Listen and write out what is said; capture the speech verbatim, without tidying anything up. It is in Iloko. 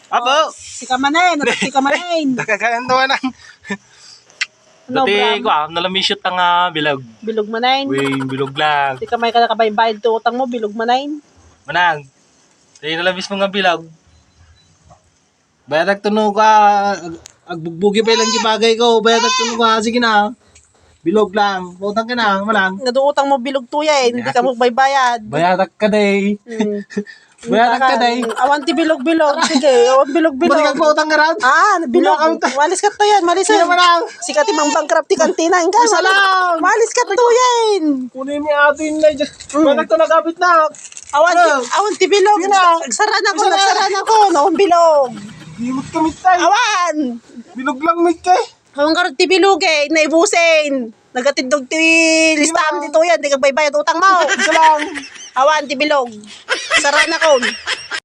Apo! Sika manen, sika manen. Dakagan to, manang. Ano, Dati Bram? Ko, ah, nalamisyo ta nga bilog. Bilog manen. Wing, bilog lang. Sika may kalakabaybayad to utang mo, bilog manen. Manang. Dati nalamis mo nga bilog. Bayadak to no ka, ag-, agbugbugi pa ilang bagay ko. Bayadak to no ka, sige na. Bilog lang. Utang ka na, manang. Nga do utang mo bilog tuya eh. Hindi ka mo baybayad. Bayadak ka day. Hmm. Bayadak ka day. Awan ti bilog-bilog. Sige, awan bilog-bilog. Balik ang pautang ka ran. Ah, bilog. Malis ka to yan, malis yan. Sige, manang. Sika ti mang bankrupt ti kantina, ingka. Isa lang. Malis ka to yan. Kunin mi ato yung na dyan. Mm. Bayadak to nagabit na. Awan, awan ti bilog. Sige na. Nagsara na ko, nagsara na ko. Naon bilog. Dimot ka, mitay. Awan. Bilog lang, mitay. Awan ka ti bilog eh, naibusin. Nagatindog ti listam dito yan, di ka baybayad utang mo. Isa lang. Awan ti bilog. Sara na kon.